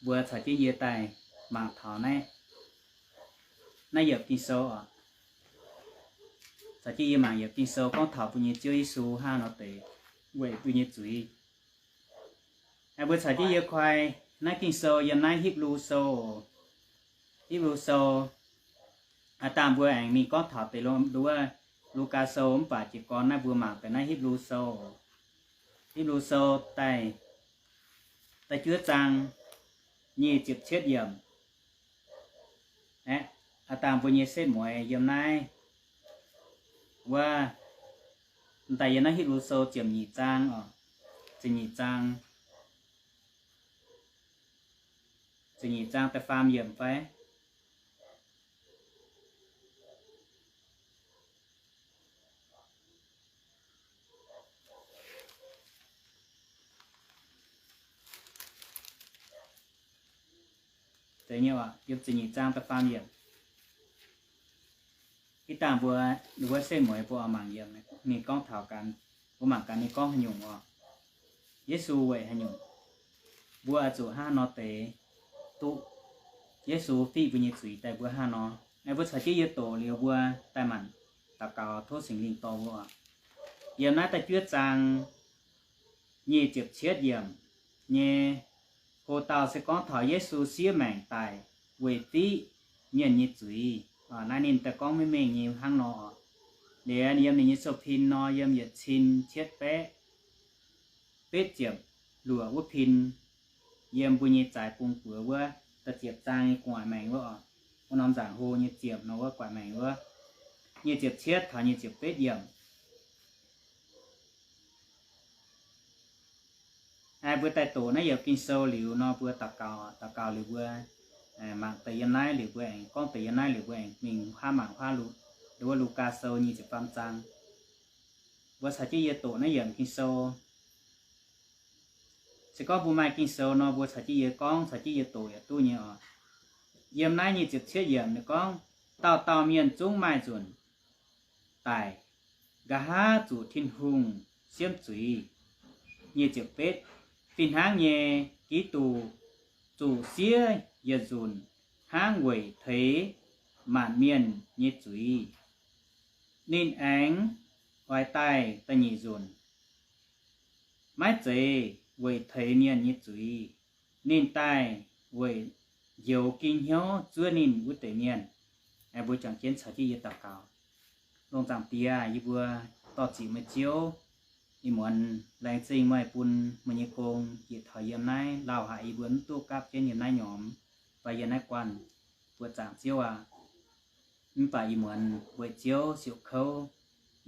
Mbuo caux jienv yie daaih mangc taux naaiv, naaiv yiemc Ging-Sou oc. Caux jienv yie mangc yiemc Ging-Sou gorngv taux mbuo nyei Ziouv Yesu hnangv nor deix weic mbuo nyei zuiz. Mbuo caux jienv yie koi naaiv Ging-Sou yiem naaiv Hipv^lu Sou. Hipv^lu Sou, aav dangh mbuo aengx mingh gorngv taux deix wuov Lugaa Sou mv baac jiez gorn naaiv mbuo mangc deix naaiv Hipv^lu Sou. Hipv^lu Sou daaih, da'juov zaang nyic ziepc cietv yiemc. Aav dangh mbuo nyei setv mueiz yiem naaiv wuov, daaih yiem naaiv Hipv^lu Sou ziepc nyeic zaang oc. Ziepc nyeic zaang, ziepc nyeic zaang da'faam yiemc fai? Yiem ziepc nyeic zaang da'faam yiemc. Ih dangh mbuo, mbuo setv mueiz mbuo oix mangc yiemc ninh gorngv taux gaax, mbuo mangc gaax ninh gorngv haaix nyungc oc. Yesu weic haaix nyungc, mbuo oix zuqc hnangv haaix nor deix duqv Yesu fiqv mbuo nyei zuiz daaih mbuo hnangv haaix nor. Mbuo caux jienv yie doqc liuz mbuo daaih maanc daux gaux tov Singx Lingh dorh mbuo oc. Yiem naaiv da'juov zaang nyic ziepc cietv yiemc nyei, ho dauh se gorngv taux Yesu siev maengc daic weic fiqv mienh nyei zuiz. Naaiv ninh daaih gorngv maiv mengh nyei hnangv nor oc. Liuz yiem ninh nyei sou-pin nor, yiem yietc cin cietv baeqv betv ziepc luoqc wuov pin, yiem mbuo nyei zaaix bung buoz wuov, da'ziepc zaang nyei gu'nguaaic maengx wuov oc. Wuov norm nzaangc hlo nyei ziepc nor wuov gu'nguaaic maengx wuov, nyic ziepc cietv taux nyic ziepc betv yiemc. Mbuo daaih doqc naaiv yiemc Ging-Sou liuz nor, mbuo daux gaux, daux gaux liuz mbuo mangc deix yiem naaiv liuz mbuo aengx gorngv deix yiem naaiv liuz mbuo aengx mingh huaav mangc huaav wuov Lugaa Sou nyic ziepc faam zaang. Mbuo caux jienv yie doqc naaiv yiemc Ging-Sou. Se gorngv mbuo maaih Ging-Sou nor, mbuo caux jienv yie gorngv, caux jienv yie doqc yaac duqv nyei oc. Yiem naaiv nyic ziepc cietv yiemc ninh gorngv, dauh dauh mienh zungv maaih nzunc daic, nqa'haav zuqc Tin-Hungh siemv zuiz. Nyic ziepc betv, fih hnangv nyei, Giduc zuqc siev yietc nzunc hnangv weic teix maanc mienh nyei zuiz. Ninh aengx oix daaih da'nyeic nzunc, maiv zeiz weic teix mienh nyei zuiz. Ninh daaih weic njoux ging hnyouv zuov ninh wuov deix mienh. Mbuo juangc jienv caux jienv yie daux gaux. Lungh zaangc Diex, yie mbuo dorh ziqc meih Ziouv, ih muonz laengz zingh meih bun meih nyei gong njiec taux yiem naaiv, lauh haic yie mbuo mv duqv gapv jienv yiem naaiv nyormx fai yiem naaiv guanh. Buoqc zaangc Ziouv aac, mv baac ih muonz weic Ziouv siouc kouv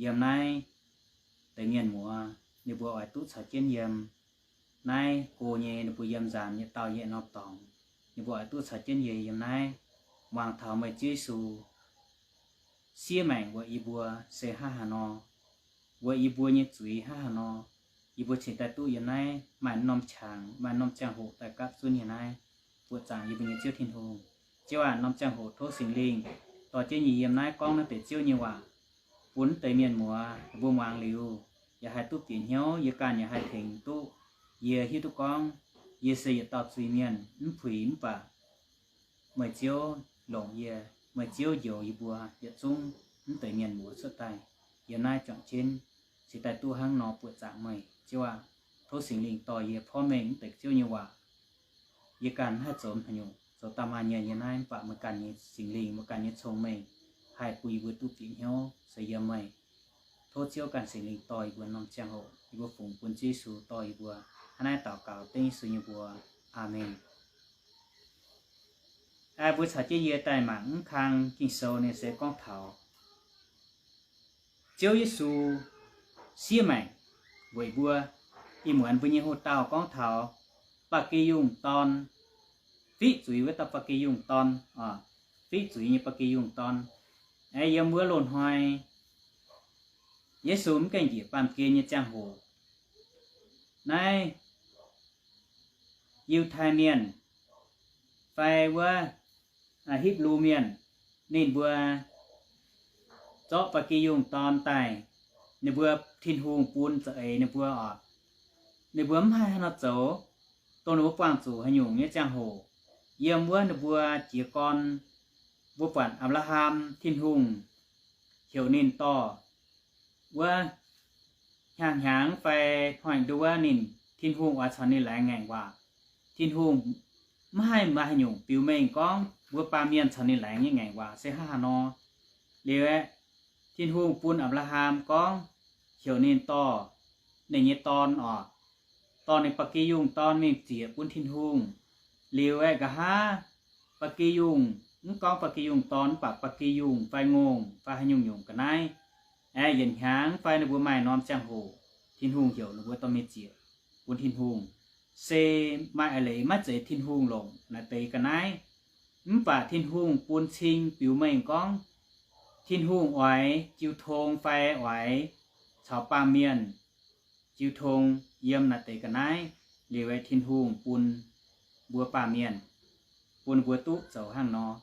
yiem naaiv deix mienh muoz, ninh mbuo oix duqv caux jienv yiem naaiv go nyei, ninh mbuo yiem nzaanx nyei dauh yietc norm dorngx, ninh mbuo oix duqv caux jienv yie yiem naaiv muangx taux meih Ziouv Yesu siev maengc weic yie mbuo se hnangv haaix nor, weic yie mbuo nyei zuiz hnangv haaix nor, yie mbuo cingx daaih duqv yiem naaiv maaih norm qangx, maaih norm ziangh hoc daaih gapv zunv yiem naaiv. Buoqc zaangc yie mbuo nyei Ziouv Tin-Hungh. Ziouv aac, norm ziangh hoc tov Singx Lingh dorh jienv yie yiem naaiv gorngv naaiv deix Ziouv nyei waac bun naaiv deix mienh muoz, ninh mbuo muangx liuz yaac haih duqv bieqc hnyouv, yie ganh yaac haih tengx duqv. Yie hiuv duqv gorngv yie se yietc dauh zuiz-mienh mv puix, mv baac meih Ziouv longc yie, meih Ziouv njoux yie mbuo yietc zungv mv deix mienh muoz cuotv daaih yiem naaiv juangc jienv, cingx daaih duqv hnangv nor buoqc zaangc meih. Ziouv aac, tov Singx Lingh dorh yie porv mengh mv deix Ziouv nyei waac. Yie ganh mv haih zoux haaix nyungc, zoux daaih maaih nyei yiem naaiv, mv baac meih ganh nyei Singx Lingh, meih ganh nyei cong-mengh haih bun yie mbuo duqv bieqc hnyouv se yiem meih. Tov Ziouv ganh Singx Lingh dorh yie mbuo norm ziangh hoc, yie mbuo fungx bun Ziouv Yesu dorh yie mbuo. Hnangv naaiv daux gaux dengv Yesu nyei mbuox. Aamen. Mbuo caux jienv yie daaih mangc mv kang Ging-Sou ninh se gorngv taux Ziouv Yesu siev maengc weic mbuo. Ih muonz mbuo nyei hoc-dauh gorngv taux Ba'gi Yungh Dorn, fiqv zuiz wuov dauh Ba'gi Yungh Dorn, fiqv zuiz nyei Ba'gi Yungh Dorn. Yiem wuov loz-hnoi Yesu mv gaengh njiec baamh gen nyei ziangh hoc, naaiv Yiutai Mienh fai wuov Hipv^lu Mienh, ninh mbuo zorqv Ba'gi Yungh Dorn daaih, ninh mbuo, Tin-Hungh bun za'eix ninh mbuo oc. Ninh mbuo mv haih haaix nor zoux. dongh ninh mbuo buangh zuqc haaix nyungc nyei ziangh hoc, yiem wuov ninh mbuo jiez gorn, mbuo buatc Apc^laa^ham, Tin-Hungh heuc ninh dorh wuov hnyangx-hnyangx fai hnoi-hnoi wuov ninh, Tin-Hungh oix caux ninh laengz ngaengc waac. Tin-Hungh mv haih maaih haaix nyungc biux mengh gorngv mbuo baamh mienh caux ninh laengz nyei ngaengc waac se hnangv haaix nor. Liuz aeqv, Tin-Hungh bun Apc^laa^ham gorngv heuc ninh dorh ninh nyei dorn oc, dorh ninh ba'gi yungh dorn mingh ziec bun Tin-Hungh. Liuz aeqv, nqa'haav ba'gi yungh, mv gorngv ba'gi yungh dorn mv baac ba'gi yungh fai ngongh fai haaix nyungc-nyungc ga'naaiv, aeqv, yietc hnyangx fai ninh mbuo maaih norm ziangh hoc, Tin-Hungh heuc ninh mbuo dorh mingh ziec bun Tin-Hungh, se maaih eix leiz maiv zeiz Tin-Hungh longc naaiv deix ga'naaiv. Mv baac Tin-Hungh bun cing biux mengh gorngv Tin-Hungh oix jiu tong fai oix caux baamh mienh jiu tong yiem naaiv deix ga'naaiv. Liuz aeqv, Tin-Hungh bun mbuo baamh mienh, bun mbuo duqv zoux hnangv nor.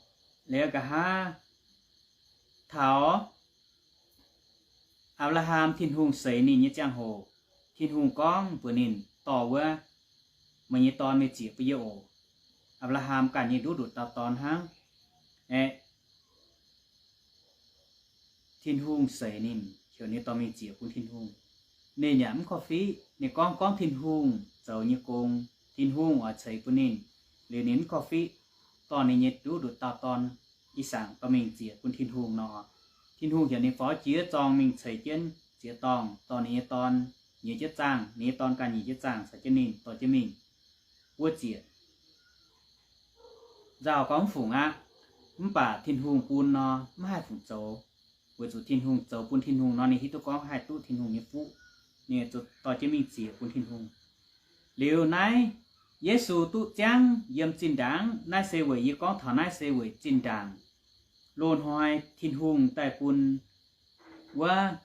Liuz nqa'haav taux Apc^laa^ham, Tin-Hungh seix ninh nyei ziangh hoc, Tin-Hungh gorngv mbuox ninh, dorh wuov meih nyei dorn mingh ziec bun yie oc. Apc^laa^ham ganh nyei nduqc nduqc dauh dorn hnangv. Aeqv, Tin-Hungh seix ninh, heuc ninh dorh mingh ziec bun Tin-Hungh. Ninh yaac mv korv-fiqv. Ninh gorngv, gorngv Tin-Hungh zoux nyei gong, Tin-Hungh oix ceix bun ninh. Liuz ninh mv korv-fiqv, dorh ninh nyei nduqc nduqc dauh dorn, I^sakc, dorh mingh ziec bun Tin-Hungh nor. Tin-Hungh heuc ninh faaux jiex zorng mingh ceix jienv ziex dorngh, dorh ninh nyei dorn nyiex jienv zaangh, ninh nyei dorn ganh nyiex jienv zaangh caux jienv ninh dorh jienv mingh wuov ziec. Nzauh gorngv mv fungc aqv. Mv baac Tin-Hungh bun nor, mv haih fungc zoux, weic zuqc Tin-Hungh zoux bun Tin-Hungh nor, ninh hiuv duqv gorngv haih duqv Tin-Hungh nyei fuqv. Ninh dorh jienv mingh ziec bun Tin-Hungh. Liuz naaiv Yesu duqv ziangv yiem zinh ndaangc. Naaiv se weic, yie gorngv taux naaiv se weic zinh ndaangc loz-hnoi Tin-Hungh daaih bun wuov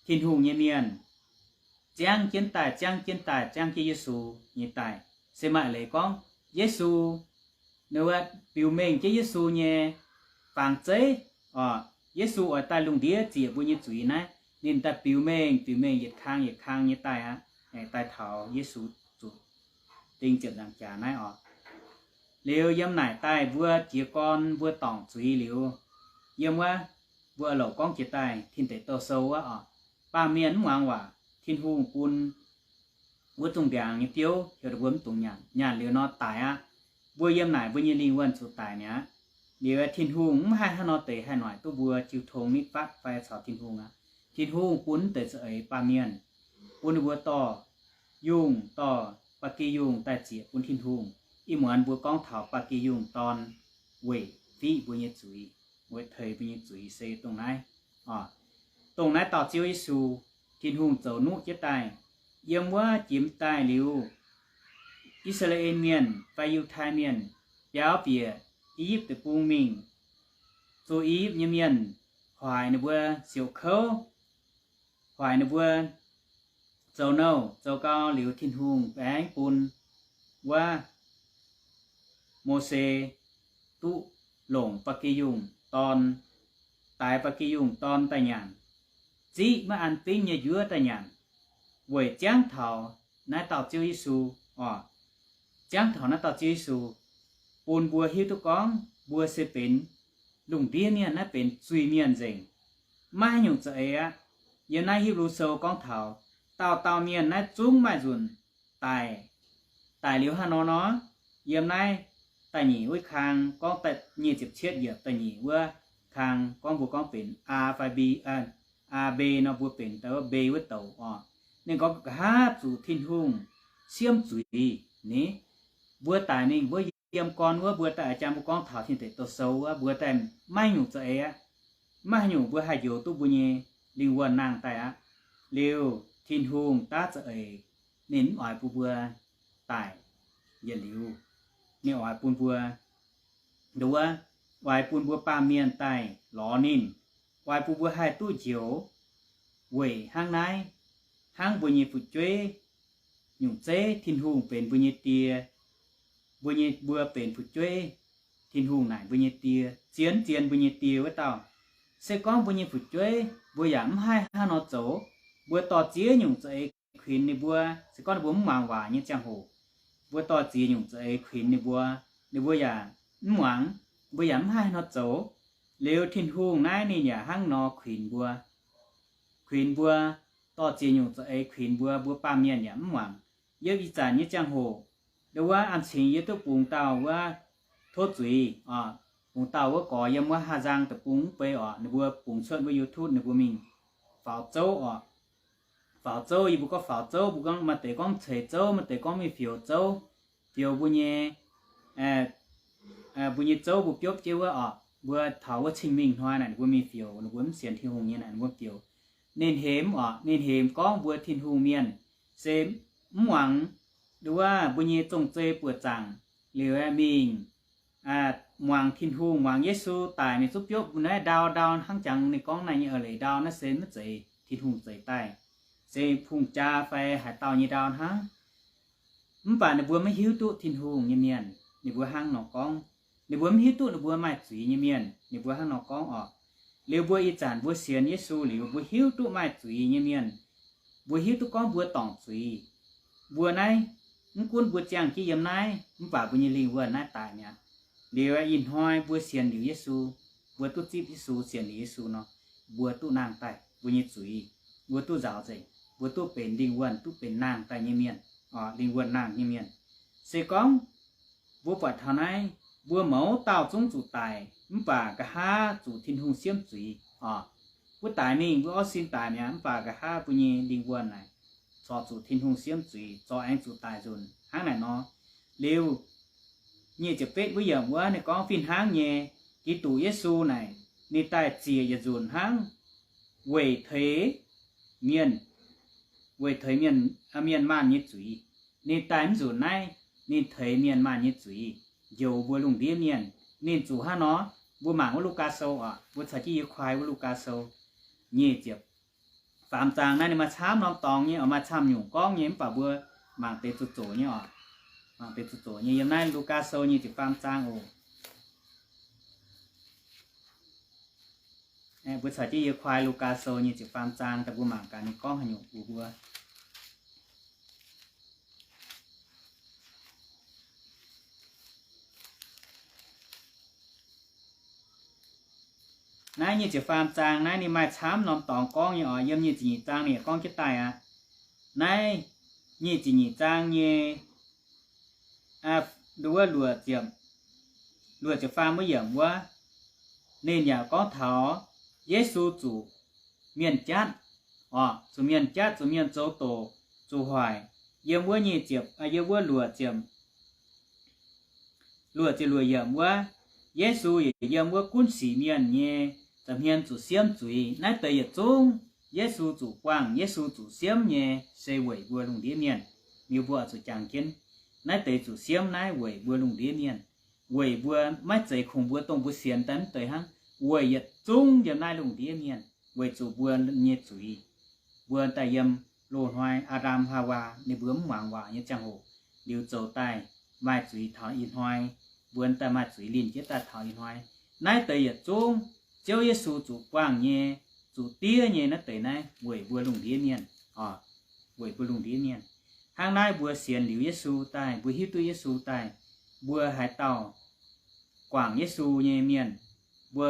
Tin-Hungh nyei mienh ziangv jienv daaih, ziangv jienv daaih, ziangv jienv Yesu nyei daaih. Se maaih leiz gorngv Yesu, ninh wuov biux mengh jienv Yesu nyei fangx zeiv oc. Yesu oix daaih lungh ndiev ziec mbuo nyei zuiz naaiv, ninh daaih biux mengh, biux mengh yietc kang yietc kang nyei daaih aqv, daaih taux Yesu zuqc ding ziepc nzaangc jaax naaiv oc. Liuz yiem naaic daaih mbuo jiez gorn mbuo dorngc zuiz liuz, yiem wuov mbuo a'louc gorngv jiex daaih Tin Deic Douh Sou wuov oc. Baamh mienh mv muangx waac, Tin-Hungh bun wuov zungh ndiangx nyei biouv heuc mbuo mv dungx nyanc. Nyanc liuz nor daic aqv. Mbuo yiem naaic mbuo nyei lingh wuonh zuqc daic mi'aqv. Liuz Tin-Hungh mv haih hnangv nor deix haih noic duqv mbuo jiu tong nitv fatv fai caux Tin-Hungh aqv. Tin-Hungh bun deix za'eix baamh mienh, bun ninh mbuo dorh yungh, dorh ba'gi yungh daaih ziec bun Tin-Hungh. Ih muonz mbuo gorngv taux ba'gi yungh dorn weic fiqv mbuo nyei zuiz, weic teix mbuo nyei zuiz se dongh naaiv. Dongh naaiv dauh Ziouv Yesu, Tin-Hungh zoux nuqv jienv daaih, yiem wuov jiex daaih liuz, I^saa^laa^en Mienh fai Yiutai Mienh biaux bieqc I^yipv Deic-Bung mingh, zuqc I^yipv nyei mienh hoic ninh mbuo siouc kouv, hoic ninh mbuo zoux nouh zoux gau liuz, Tin-Hungh baengv bun wuov Mose duqv longc ba'gi yungh dorn, daix ba'gi yungh dorn daaih nyanc, ziqv maiv an fingv nyei njuov daaih nyanc, weic ziangv taux naaiv dauh Ziouv Yesu oc. Ziangv taux naaiv dauh Ziouv Yesu, bun mbuo hiuv duqv gorngv mbuo se benx lungh ndiev mienh, naaiv benx zuiz-mienh nzengc, maiv haaix nyungc za'eix aqv. Yiem naaiv Hipv^lu Sou gorngv taux dauh dauh mienh naaiv zungv maaih nzunc daic, daic liuz hnangv nor nor, yiem naaiv da'nyeic wuov kang gorngv, nyic ziepc cietv yiemc da'nyeic wuov kang gorngv, mbuo gorngv benx a fai mbe, a, mbe nor mbuo benx daaih wuov mbe wuov douc oc. Ninh gorngv nqa'haav zuqc Tin-Hungh siemv zuiz ni, mbuo daic mingh, mbuo yiem gorn wuov, mbuo daaih a'jang mbuo gorngv taux Tin Deic Douh Sou wuov, mbuo daaih maiv nyungc za'eix aqv. Maiv haaix nyungc mbuo haih njoux duqv mbuo nyei lingh wuonh nangh daaih aqv. Liuz Tin-Hungh daav za'eix, ninh mv oix bun mbuo daic yietc liuz. Ninh oix bun mbuo, nduov, oix bun mbuo baamh mienh daaih lorz ninh, oix bun mbuo haih duqv njoux. Weic hnangv naaiv, hnangv mbuo nyei fu'jueiv nyungc zeiv Tin-Hungh benx mbuo nyei Die, mbuo nyei, mbuo benx fu'jueiv, Tin-Hungh naaic mbuo nyei Die, zien zien mbuo nyei Die wuov dauh. Se gorngv mbuo nyei fu'jueiv mbuo yaac mv haih hnangv nor zoux, mbuo dorh ziex nyungc za'eix kuinx ninh mbuo, se gorngv ninh mbuo mv muangx waac nyei ziangh hoc, wuov dorh ziex nyungc za'eix kuinx ninh mbuo, ninh mbuo yaac mv muangx, mbuo yaac mv haih nor zoux. Liuz Tin-Hungh naaiv ninh yaac hnangv nor kuinx mbuo, kuinx mbuo, dorh ziex nyungc za'eix kuinx mbuo, mbuo baamh mienh yaac mv muangx. Yiem ih zanc nyei ziangh hoc, ndo wuov an cingx yie duqv bungx dauh wuov tov zuiz oc, bungx dauh wuov gorx yiem wuov Hà Giang deic-bung mv bei oc, ninh mbuo bungx cuotv wuov YouTube ninh mbuo mingh faaux zouv oc. Faaux zouv, yie mbuo gorngv faaux zouv, mbuo gorngv maaih deix gorngv ceix zouv, maaih deix gorngv mingh fioux zouv, fioux mbuo nyei, mbuo nyei zouv mbuo biopv jienv wuov oc, mbuo taux wuov cing-mengh hnoi naaic ninh mbuo mingh fioux, ninh mbuo mv sienx Tin-Hungh nyei naaic ninh mbuo fioux. Ninh hemx oc, ninh hemx gorngv mbuo Tin-Hungh mienh se mv muangx, ndo wuov mbuo nyei zong-zei buoqc zaangc liuz mingh muangx Tin-Hungh, muangx Yesu daic mingh zuqv biopv mbuo naaiv ndau, ndau hnangv jangx ninh gorngv naaiv nyei eix leiz ndau naaiv se maiv zeiz Tin-Hungh zeix daaih, se hungh jaa fai haaix dauh nyei ndau hnangv. Mv baac ninh mbuo maiv hiuv duqv Tin-Hungh nyei mienh ninh mbuo hnangv nor gorngv. Ninh mbuo mv hiuv duqv ninh mbuo maaih zuiz nyei mienh ninh mbuo hnangv nor gorngv oc. Liuz mbuo ih zanc mbuo sienx Yesu liuz, mbuo hiuv duqv maaih zuiz nyei mienh, mbuo hiuv duqv gorngv mbuo dorngc zuiz. Mbuo naaiv, mv gunv mbuo ziangh jienv yiem naaiv, mv baac mbuo nyei lingh wuonh naaiv daic mi'aqv. Liuz ih hnoi mbuo sienx liuz Yesu, mbuo duqv zipv Yesu, sienx liuz Yesu nor, mbuo duqv nangh daaih mbuo nyei zuiz, mbuo duqv nzaaux nzengc, mbuo duqv benx lingh wuonh, duqv benx nangh daaih nyei mienh, lingh wuonh nangh nyei mienh. Se gorngv mbuo buatc taux naaiv, mbuo mouz dauh zungv zuqc daic, mv baac nqa'haav zuqc Tin-Hungh siemv zuiz oc. Mbuo daic mingh, mbuo orv sin daic mi'aqv, mv baac nqa'haav mbuo nyei lingh wuonh naaic corc zuqc Tin-Hungh siemv zuiz, corc aengx zuqc daic nzunc hnangv naaic nor. Liuz, nyic ziepc betv wuov yiemc wuov ninh gorngv fih hnangv nyei, Giduc Yesu naaic ninh daaih ziec yietc nzunc hnangv weic teix mienh, weic teix mienh, mienh maanh nyei zuiz. Ninh daaih mv nzunc naaiv, ninh teix mienh maanh nyei zuiz, njoux mbuo lungh ndiev mienh. Ninh zuqc hnangv nor, mbuo mangc wuov Lugaa Sou oc, mbuo caux jienv yie kuaai wuov Lugaa Sou nyic ziepc faam zaang naaiv ninh maaih camv norm dorngx nyei oc, maaih camv nyungc gorngv nyei, mv baac mbuo mangc deix zuqc zoqc nyei oc. Mangc deix zuqc zoqc nyei yiem naaiv Lugaa Sou nyic ziepc faam zaang oc. Mbuo caux jienv yie kuaai Lugaa Sou nyic ziepc faam zaang daaih mbuo mangc gaax ninh gorngv haaix nyungc bun mbuo. Naaiv nyic ziepc faam zaang naaiv ninh maaih camv norm dorngx gorngv nyei oc. Yiem nyic ziepc nyeic zaang ninh yaac gorngv jienv daaih aqv. Naaiv nyic ziepc nyeic zaang nyei, aa, nduov luoqc ziepc, luoqc ziepc faam wuov yiemc wuov, ninh yaac gorngv taux Yesu zuqc mienh jatv oc, zuqc mienh jatv, zuqc mienh zoux doqc, zuqc hoic. Yiem wuov nyic ziepc, yiem wuov luoqc ziepc, luoqc ziepc luoqc yiemc wuov, Yesu yaac yiem wuov gunv sic mienh nyei za'hmien zuqc siemv zuiz. Naaiv deix yietc zungv Yesu zuqc buangh, Yesu zuqc siemv nyei se weic mbuo lungh ndiev mienh. Liuz mbuo oix zuqc jangx jienv naaiv deix zuqc siemv naaiv weic mbuo lungh ndiev mienh, weic mbuo maiv zeiz kungx mbuo dongh mbuo sienx daaih mv deix hnangv, weic yietc zungv yiem naaiv lungh ndiev mienh, weic zuqc mbuo nyei zuiz. Mbuo daaih yiem loz-hnoi Aa^ndam Haawaa ninh mbuo mv muangx waac nyei ziangh hoc, liuz zoux daaih maaih zuiz taux ih hnoi. Mbuo daaih maaih zuiz linh jienv daaih taux ih hnoi. Naaiv deix yietc zungv Ziouv Yesu zuqc buangh nyei, zuqc diev nyei naaiv deix naaiv weic mbuo lungh ndiev mienh oc, weic mbuo lungh ndiev mienh. Hnangv naaiv mbuo sienx liuz Yesu daaih, mbuo hiuv duqv Yesu daaih, mbuo haaix dauh guangc Yesu nyei mienh, mbuo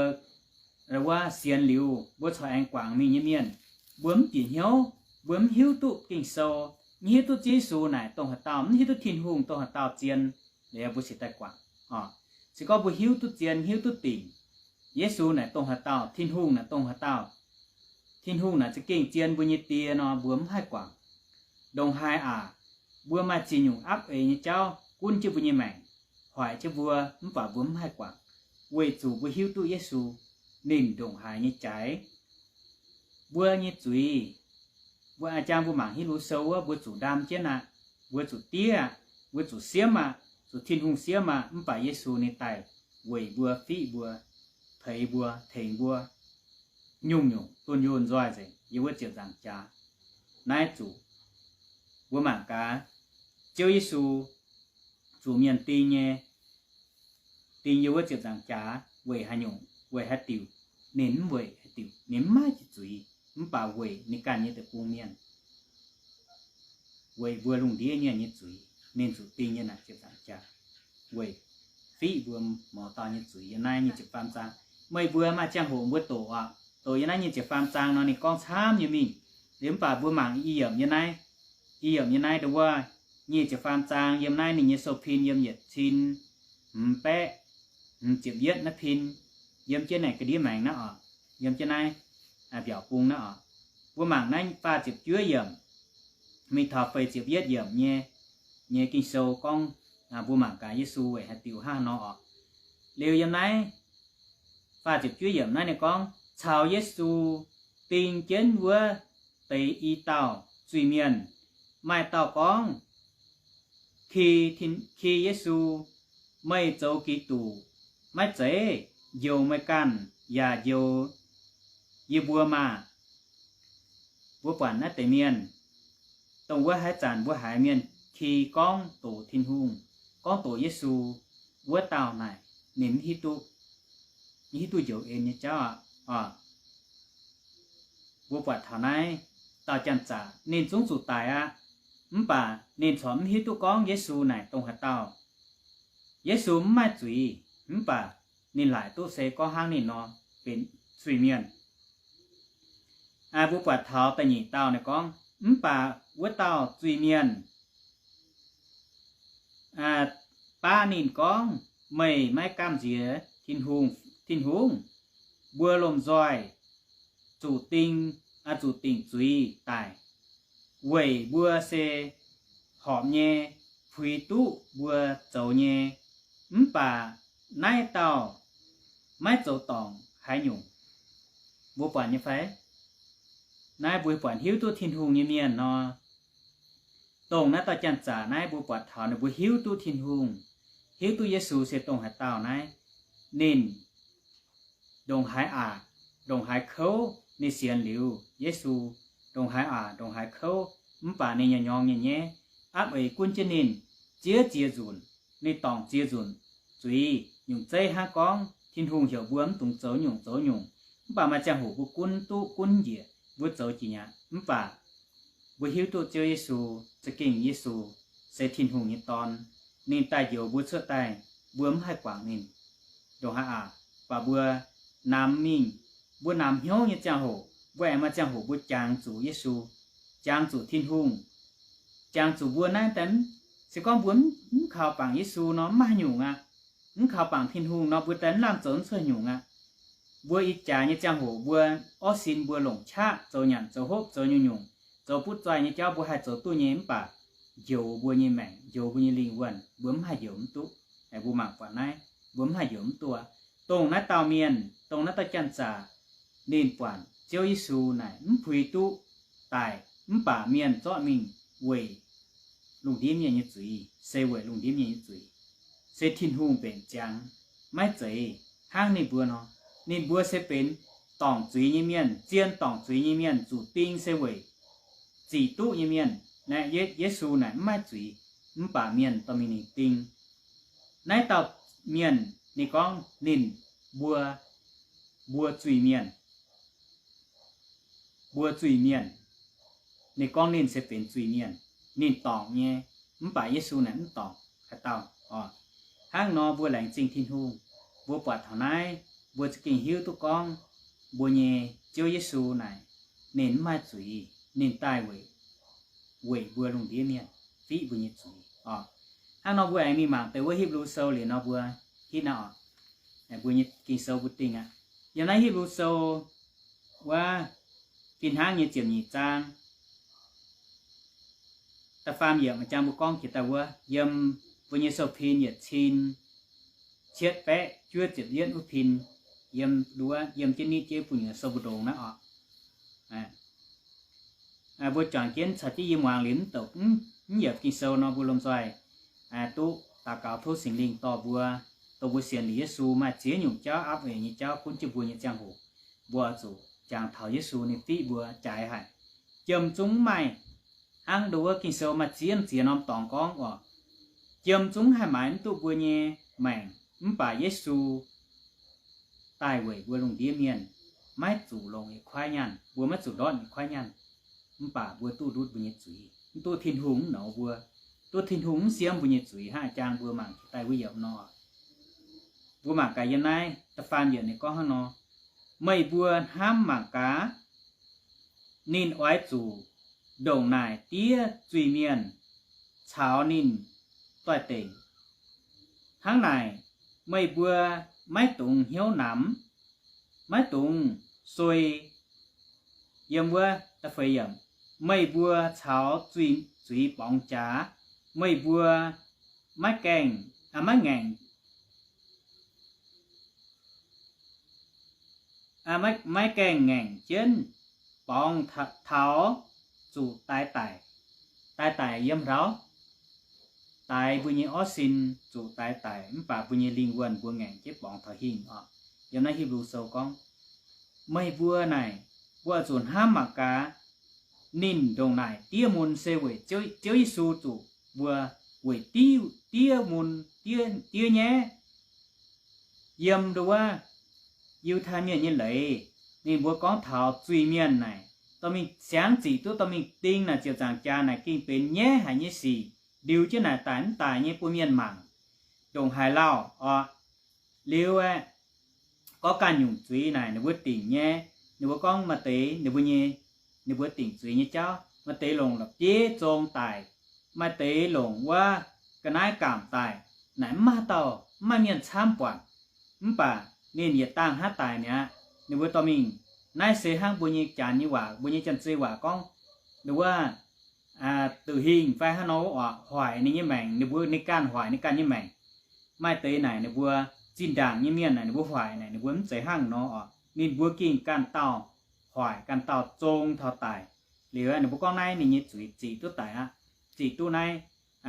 wuov sienx liuz mbuo corc aengx guangc mingh nyei mienh, mbuo mv bieqc hnyouv, mbuo mv hiuv duqv Ging-Sou, mv hiuv duqv Ziouv Yesu naaic dongh haaix dauh, mv hiuv duqv Tin-Hungh dongh haaix dauh zien, liuz mbuo cingx daaih guangc oc. Se gorngv mbuo hiuv duqv zien, hiuv duqv dingc, Yesu naaic dongh haaix dauh, Tin-Hungh naaic dongh haaix dauh, Tin-Hungh naaic za'gengh zien mbuo nyei Die nor, mbuo mv haih guangc. Ndongc haaix aac, mbuo maaih ziex nyungc apv eix nyei jauv gunv jienv mbuo nyei maengc, hoic jienv mbuo, mv baac mbuo mv haih guangc, weic zuqc mbuo hiuv duqv Yesu, ninh ndongc haaix nyei jaaix. Mbuo nyei zuiz, mbuo a'jang mbuo mangc Hipv^lu Sou wuov, mbuo zuqc ndaam jienv aqv, mbuo zuqc diev aqv, mbuo zuqc siemv aqv, zuqc Tin-Hungh siemv aqv, mv baac Yesu ninh daaih weic mbuo, fiqv mbuo, teix mbuo, tengx mbuo, nyungc-nyungc dunh yunh nzoih nzengc yiem wuov ziepc nzaangc jaax. Naaiv zuqc mbuo mangc gaax, Ziouv Yesu zuqc mienh ding nyei, ding yiem wuov ziepc nzaangc jaax weic haaix nyungc, weic haaix diuc? Ninh mv weic haaix diuc, ninh mv maaih zuiz, mv baac weic ninh ganh nyei deic-bung mienh, weic mbuo lungh ndiev mienh nyei zuiz. ninh zuqc ding nyei naaic ziepc nzaangc jaax weic fiqv mbuo mouz dauh nyei zuiz. Yiem naaiv nyic ziepc faam zaang, meih mbuo maaih ziangh hoc mbuo doqc oc, doqc yiem naaiv nyic ziepc faam zaang nor ninh gorngv camv nyei mingh. Liuz mv baac mbuo mangc i yiemc yiem naaiv, i yiemc yiem naaiv ndo wuov nyic ziepc faam zaang yiem naaiv ninh nyei sou pin yiem yietc cin hmz baeqv hmz ziepc yietv naaiv pin, yiem jienv naaic ga'ndiev maengx naaiv oc, yiem jienv naaiv mbiaauc bung naaiv oc. Mbuo mangc naaiv faah ziepc juov yiemc mingh taux feix ziepc yietv yiemc nyei, nyei Ging-Sou gorngv, mbuo mangc gaax Yesu weic haaix diuc hnangv nor oc. Liuz yiem naaiv faah ziepc juov yiemc naaiv ninh gorngv caux Yesu ding jienv wuov deix i dauh zuiz-mienh, maaih dauh gorngv, Ki, ki Yesu, meih zoux Giduc maiv zeiz? Njoux meih ganh yaac njoux yie mbuo maah! Mbuo buatc naaiv deix mienh, dongh wuov haaix zanc mbuo haiz mienh ki gorngv doqc Tin-Hungh, gorngv doqc Yesu, wuov dauh naaic ninh mv hiuv duqv, mv hiuv duqv njoux en nyei jauv aqv. Mbuo buatc taux naaiv dauh janx-zaqc ninh zungv zuqc daic aqv, mv baac ninh corc mv hiuv duqv gorngv Yesu naaic dongh haaix dauh. Yesu mv maaih zuiz, mv baac ninh laaic duqv se gorngv hnangv ninh nor benx zuiz-mienh. Mbuo buatc taux da'nyeic dauh ninh gorngv, mv baac wuov dauh zuiz-mienh baav ninh gorngv, meih maiv gamh nziex Tin-Hungh, Tin-Hungh, mbuo lomh nzoih zuqc ding, zuqc dingc zuiz daic, weic mbuo se horpc nyei, puix duqv mbuo zoux nyei, mv baac naaiv dauh maiv zoux dorngc haaix nyungc. Mbuo buatc nyei fai? Naaiv mbuo buatc hiuv duqv Tin-Hungh nyei mienh nor, dongh naaiv dauh janx-zaqc naaiv mbuo buatc taux ninh mbuo hiuv duqv Tin-Hungh, hiuv duqv Yesu se dongh haaix dauh naaiv, ninh ndongc haaix aqc, ndongc haaix kouv ninh sienx liuz Yesu, ndongc haaix aqc ndongc haaix kouv, mv baac ninh nyorx nyorng nyei nyaiv, aapv eix gunv jienv ninh ziex ziex nzunc, ninh dorngc ziex nzunc zuiz. Nyungc zeiv hnangv gorngv Tin-Hungh heuc mbuo mv dungx zoux nyungc zoux nyungc, mv baac maaih ziangh hoc mbuo gunv duqv gunv njiec, mbuo zoux jiex nyei aqv. Mv baac mbuo hiuv duqv Ziouv Yesu za'gengh Yesu se Tin-Hungh nyei Dorn. Ninh daaih njoux mbuo cuotv daaih, mbuo mv haih guangc ninh ndongc haaix aqc, baac mbuo namx mingh, mbuo namx hnyouv nyei ziangh hoc, mbuo aengx maaih ziangh hoc mbuo jangx zuqc Yesu, jangx zuqc Tin-Hungh, jangx zuqc mbuo naaiv daaih, se gorngv mbuo mv kaux bangc Yesu nor mv maaih nyungc aqv. Mv kaux bangc Tin-Hungh nor mbuo daaih mv lamh zoux mv cuotv nyungc aqv. Mbuo ih jaax nyei ziangh hoc mbuo orv sin mbuo longc qaqv zoux nyanc zoux hopv zoux nyungc-nyungc, zoux butv zoih nyei jauv mbuo haih zoux duqv nyei, mv baac njoux mbuo nyei maengc, njoux mbuo nyei lingh wuonh, mbuo mv haih njoux mv duqv. Mbuo mangc buatc naaiv, mbuo mv haih njoux mv duqv. Dongh naaiv dauh mienh, dongh naaiv dauh janx-zaqc, ninh buatc Ziouv Yesu naaic mv puix duqv daic, mv baac mienh zorqv mingh weic lungh ndiev mienh nyei zuiz, se weic lungh ndiev mienh nyei zuiz, se Tin-Hungh mbenc ziangx, maiv zeiz hnangv ninh mbuo nor. Ninh mbuo se benx dorngc zuiz nyei mienh, zien dorngc zuiz nyei mienh, zuqc ding se weic ziqc duqv nyei mienh. Naaiv Ye-, Yesu naaic mv maaih zuiz, mv baac mienh dorh mingh ninh ding. Naaiv dauh mienh ninh gorngv ninh mbuo, mbuo zuiz-mienh, mbuo zuiz-mienh. Ninh gorngv ninh se benx zuiz-mienh, ninh dorngc nyei, mv baac Yesu naaic mv dorngc haaix dauh oc. Hnangv nor mbuo laengz zingh Tin-Hungh, mbuo buatc taux naaiv, mbuo za'gengh hiuv duqv gorngv mbuo nyei Ziouv Yesu naaic ninh mv maaih zuiz, ninh daaih weic, weic mbuo lungh ndiev mienh fiqv mbuo nyei zuiz oc. Hnangv nor mbuo aengx mingh mangc deix wuov Hipv^lu Sou liuz nor mbuo hitv naaiv oc. Mbuo nyei Ging-Sou mbuo dingh aqv. Yiem naaiv Hipv^lu Sou wuov fih hnangv nyei ziepc nyeic zaang da'faam yiemc jangx mbuo gorngv jiex daaih wuov, yiem mbuo nyei sou pin yietc cin cietv baeqv juov ziepc yietv wuov pin, yiem nduov, yiem jienv nitv jienv bun nyei sou mbu'ndongx naaiv oc. Mbuo juangc jienv caux jienv yie muangx liuz mv douc, mv yiepc Ging-Sou nor mbuo lomh nzoih duqv daux gaux tov Singx Lingh dorh mbuo, dongh mbuo sienx liuz Yesu maaih ziex nyungc jauv, aapv eix nyei jauv gunv jienv mbuo nyei ziangh hoc, mbuo oix zuqc jangx taux Yesu ninh fiqv mbuo jaaix haic. Jiem zungv mv maaih, hnangv ndo wuov Ging-Sou maaih ziex ziex norm dorngx gorngv oc, jiem zungv haih maaiz mv duqv mbuo nyei maengc, mv baac Yesu daaih weic mbuo lungh ndiev mienh, maiv zuqc longc yietc kuaaiv nyaanh, mbuo maiv zuqc ndortv yietc kuaaiv nyaanh, mv baac mbuo duqv ndutv mbuo nyei zuiz, mv duqv Tin-Hungh mv nouz mbuo, duqv Tin-Hungh mv siemv mbuo nyei zuiz hnangv jang mbuo mangc jiex daaih wuov yiemc nor. Mbuo mangc gaax yiem naaiv da'faam yiemc ninh gorngv hnangv nor, meih mbuo hnamv mangc gaax, ninh oix zuqc ndongc naaic diev zuiz-mienh caux ninh doix-dekc. Hnangv naaic, meih mbuo maiv dungx hnyouv namx, maiv dungx suei. Yiem wuov, meih mbuo caux zuiz, zuiz borngz jaax, meih mbuo maiv gaengh, maiv ngaengc, maiv gaengh ngaengc jienv borngz taux zuqc daix daic. Daix daic yiem hlauv, daix mbuo nyei orv sin zuqc daix daic, mv baac mbuo nyei lingh wuonh mbuo ngaengc jienv borngz taux hingh oc. Yiem naaiv Hipv^lu Sou gorngv, meih mbuo naaic, mbuo oix zuqc hnamv mangc gaax, ninh ndongc naaic diev mun se weic Ziouv Yesu zuqc mbuo weic div, diev mun, diev, diev nyaiv. Yiem nduov wuov Yiutai Mienh nyei leiz, ninh mbuo gorngv taux zuiz mienh naaic, dorh mingh siangx ziqc duqv dorh mingh ding naaic ziepc nzaangc jaax naaic gengh benx nyaiv haic nyei sic. Ndiux jienv naaic daic mv daic nyei bun mienh mangc, ndongc haaix lauh oc. Liuz aeqv, gorngv ganh nyungc zuiz naaic ninh mbuo dingc nyei, ninh mbuo gorngv maaih deix ninh mbuo nyei, ninh mbuo dingc zuiz nyei jauv, maaih deix longc la'bieiv zong daic, maaih deix longc wuov ga'naaiv gamh daic, naaic mv maaih dauh, mv maaih mienh camv buatc. Mv baac ninh yietc dangh hnangv daic mi'aqv. Ninh mbuo dorh mingh, naaiv se hnangv mbuo nyei janx nyei waac, mbuo nyei janx-zei waac gorngv, ninh wuov, duqv hingh fai hnangv nor oc, hoic ninh nyei maengc, ninh mbuo ninh ganh hoic ninh ganh nyei maengc. Maaih deix naaic ninh mbuo zinh ndaangc nyei mienh naaic ninh mbuo hoic naaic ninh mbuo mv zeiz hnangv nor oc. Ninh mbuo gengh ganh dauh hoic ganh dauh zong taux daic. Liuz ninh mbuo gorngv naaiv ninh nyei zuiz ziqc duqv daic aqv. Ziqc duqv naaiv,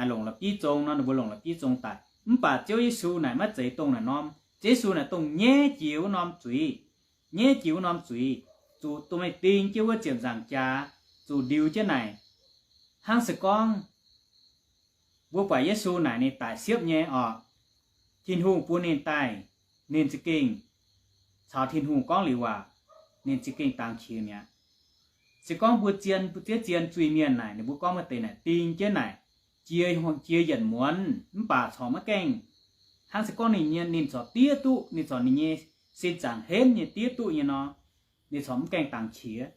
longc la'bieiv zong nor ninh mbuo longc la'bieiv zong daic. Mv baac Ziouv Yesu naaic maiv zeiz dongh naaic norm. Ziouv Yesu naaic dongh nyaiv jiex wuov norm zuiz. Nyaiv jiex wuov norm zuiz, zuqc dorh mingh ding jienv wuov ziepc nzaangc jaax, zuqc ndiux jienv naaic. Hnangv se gorngv mbuo buatc Yesu naaic ninh daic siepv nyei oc. Tin-Hungh bun ninh daaih, ninh za'gengh caux Tin-Hungh gorngv liuz waac, ninh za'gengh dangx qiex mi'aqv. Se gorngv mbuo zien, mbuo ziex zien zuiz-mienh naaic, ninh mbuo gorngv maaih deix naaic ding jienv naaic, jiex, jiex yietc muonz mv baac corc maiv gaengh, hnangv se gorngv ninh nyei, ninh corc diev duqv, ninh corc ninh nyei sin zaangc henv nyei diev duqv nyei nor, ninh corc mv gaengh dangx qiex.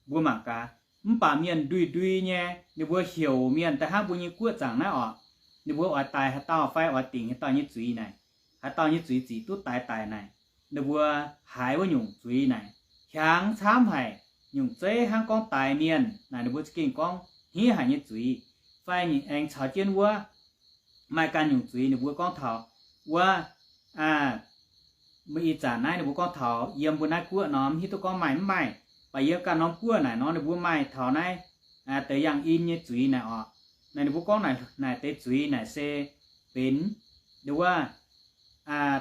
Mbuo mangc gaax, mv baac mienh ndui-ndui nyei, ninh mbuo heuc mienh daaih hnangv mbuo nyei guoqv zaangc naaiv oc, ninh mbuo oix daix haaix dauh fai oix dingc haaix dauh nyei zuiz naaic, haaix dauh nyei zuiz ziqc duqv daix daic naaic, ninh mbuo haiz wuov nyungc zuiz naaic hiaangx camv haic. Nyungc zeiv hnangv gorngv daix mienh naaic, ninh mbuo za'gengh gorngv hniev haic nyei zuiz, fai ninh aengx caux jienv wuov maaih ganh nyungc zuiz ninh mbuo gorngv taux wuov, aa, mv ih zanc naaiv ninh mbuo gorngv taux yiem mbuo naaiv guoqv nor, mv hiuv duqv gorngv maaih mv maaih, baac yiem ganh norm guoqv naaic nor ninh mbuo maaih taux naaiv, aa, deix yangh in nyei zuiz naaic oc. Naaic ninh mbuo gorngv naaic, naaic deix zuiz naaic se benx, nduov wuov, aa,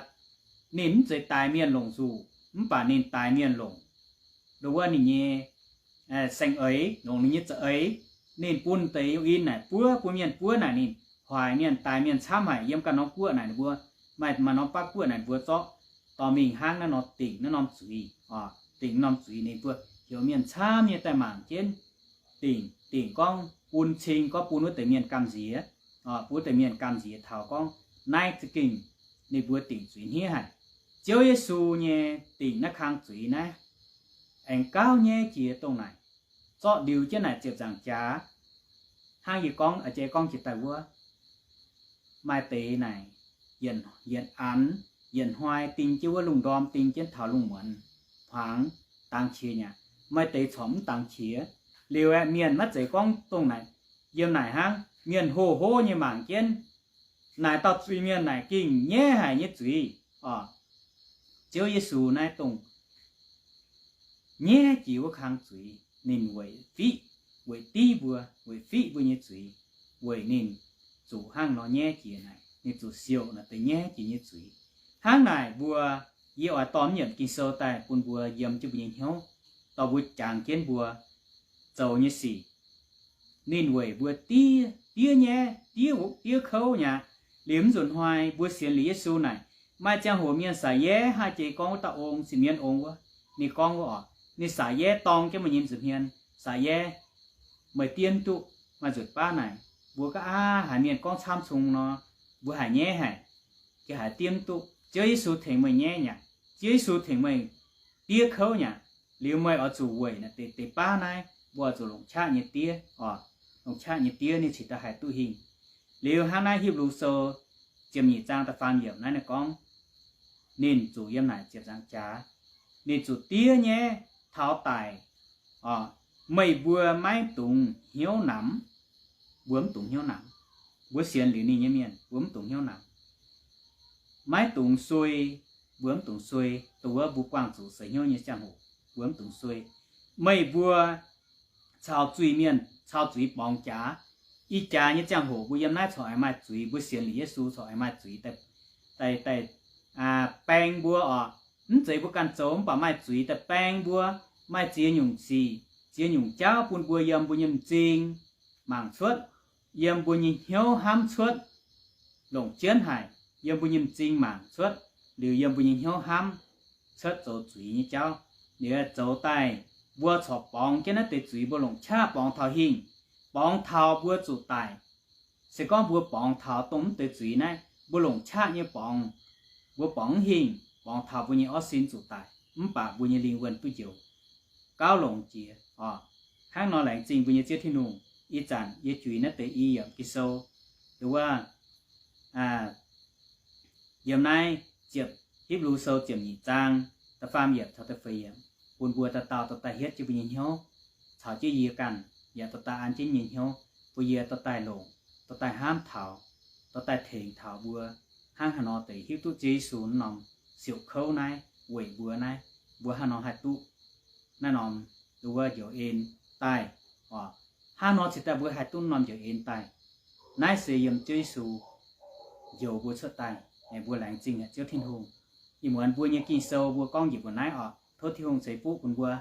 ninh mv zeiz daix mienh longc nzuqc, mv baac ninh daix mienh longc, nduov wuov, ninh nyei, aa, saeng-eix, longc ninh nyei za'eix. Ninh bun deix yangh in naaic buov, bun mienh buov naaic ninh hoic mienh, daix mienh camv haic. Yiem ganh norm guoqv naaic ninh mbuo, maaih, maaih norm baav guoqv naaic ninh mbuo zorqv dorh mingh hnangv naaiv nor dingc naaiv norm zuiz oc. Dingc norm zuiz ninh mbuo heuc mienh camv nyei daaih mangc jienv, dingc, dingc gorngv bun cing gorngv bun wuov deix mienh gamh nziex, bun wuov deix mienh gamh nziex taux gorngv naaiv za'gengh ninh mbuo dingc zuiz hniev haic. Ziouv Yesu nyei dingc naaiv kang zuiz naaiv aengx gauh nyaiv jiex dongh naaic, zorqv ndiux jienv naaic ziepc nzaangc jaax. Hnangv yie gorngv, a'jang gorngv jiex daaih wuov, maaih deix naaic yietc, yietc anx, yietc hnoi ding jienv wuov lungh ndorm, ding jienv taux lungh muonz hmuangx, dangx qiex mi'aqv. Maaih deix corc mv dangx qiex. Liuz aeqv, mienh maiv zeiz gorngv dongh naaic, yiem naaic hnangv, mienh hlo hov nyei mangc jienv naaic dauh zuiz-mienh naaic gengh nyaiv haic nyei zuiz oc. Ziouv Yesu naaiv dongh nyaiv jiex wuov kang zuiz, ninh weic fiqv, weic div mbuo, weic fiqv mbuo nyei zuiz, weic ninh zuqc hnangv nor nyaiv jiex naaic, ninh zuqc siouc naaic deix nyaiv jiex nyei zuiz. Hnangv naaic mbuo, yie oix dorh mv nyiemc Ging-Sou daaih bun mbuo yiem jienv mbuo nyei hnyouv, dorh mbuo jangx jienv mbuo zoux nyei sic. Ninh weic mbuo diev, diev nyaiv, diev, diev kouv mi'aqv. Liuz mv nzunc hnoi mbuo sienx liuz Yesu naaic, maaih ziangh hoc mienh saax yaiv, hnangv jiex gorngv wuov dauh ong, Sipc^mien Ong wuov, ninh gorngv wuov oc, ninh saax yaiv dorng jienv meih nyei nza'hmien, saax yaiv, meih diev duqv maaih nzutc baav naaic, Mbuo ga'aah haiz mienh gorngv camv cung nor, mbuo haiz nyaiv haic, ga'haiz diev mv duqv. Ziouv Yesu tengx meih nyaiv nyaqc. Ziouv Yesu tengx meih diev kouv nyaqc. Liuz meih oix zuqc weic naaiv deix, deix baav naaiv, mbuo oix zuqc longc qaqv nyei diev oc. Longc qaqv nyei diev ninh cingx daaih haih duqv hingh. Liuz hnangv naaiv Hipv^lu Sou ziepc nyeic zaang da'faam yiemc naaiv ninh gorngv, ninh zuqc yiem naaic ziepc nzaangc jaax, ninh zuqc diev nyaiv taux daic oc. Meih mbuo maiv dungx hnyouv namx. Mbuo mv dungx hnyouv namx. Mbuo sienx liuz ninh nyei mienh, mbuo mv dungx hnyouv namx. Maiv dungx suei. Mbuo mv dungx suei. Dongh wuov mbuo buangh zuqc seix hnyouv nyei ziangh hoc, mbuo mv dungx suei. Meih mbuo caux zuiz-mienh caux zuiz borngz jaax. Ih jaax nyei ziangh hoc mbuo yiem naaiv corc aengx maaih zuiz. Mbuo sienx liuz Yesu corc aengx maaih zuiz daaih, daaih baeng mbuo oc. Mv zeiz mbuo ganh zoux, mv baac maaih zuiz daaih baeng mbuo, maaih ziex nyungc sic, ziex nyungc jauv bun mbuo yiem mbuo nyei m'zing mangc cuotv, yiem mbuo nyei hnyouv hnamv cuotv, longc jienv haic, yiem mbuo nyei m'zing mangc cuotv, liuz yiem mbuo nyei hnyouv hnamv cuotv zoux zuiz nyei jauv. Liuz zoux daaih mbuo corc borngz jienv naaiv deix zuiz, mbuo longc qaqv borngz taux hingh, borngz taux mbuo zuqc daic. Se gorngv mbuo borngz taux dongh mv deix zuiz naaiv, mbuo longc qaqv nyei borngz, mbuo borngz mv hingh, borngz taux mbuo nyei orv sin zuqc daic, mv baac mbuo nyei lingh wuonh duqv njoux, gauh longx jiex oc. Hnangv nor laengz zingh mbuo nyei Ziouv Tin-Hungh. Ih zanc yie juix naaiv deix i yiemc Ging-Sou, dongh wuov, yiem naaiv ziepc, Hipv^lu Sou ziepc nyeic zaang da'faam yiemc caux da'feix yiemc, bun mbuo dauh dauh dorh daaih hietv jienv mbuo nyei hnyouv, caux jienv yie ganh yaac dorh daaih an jienv nyei hnyouv, bun yie dorh daaih longc, dorh daaih hnamv taux, dorh daaih tengx taux mbuo hnangv haaix nor deix hiuv duqv Ziouv Yesu naaiv norm siouc kouv naaiv weic mbuo naaiv, mbuo hnangv haaix nor haih duqv naaiv norm, dongh wuov, njoux en daaih oc. Hnangv haaix nor cingx daaih mbuo haih duqv norm njoux en daaih? Naaiv se yiem Ziouv Yesu njoux mbuo cuotv daaih. Aengx mbuo laengz zingh haic Ziouv Tin-Hungh. Ih muonz mbuo nyei Ging-Sou mbuo gorngv njiec mbuo naaiv oc. Tov Tin-Hungh ceix fuqv bun mbuo.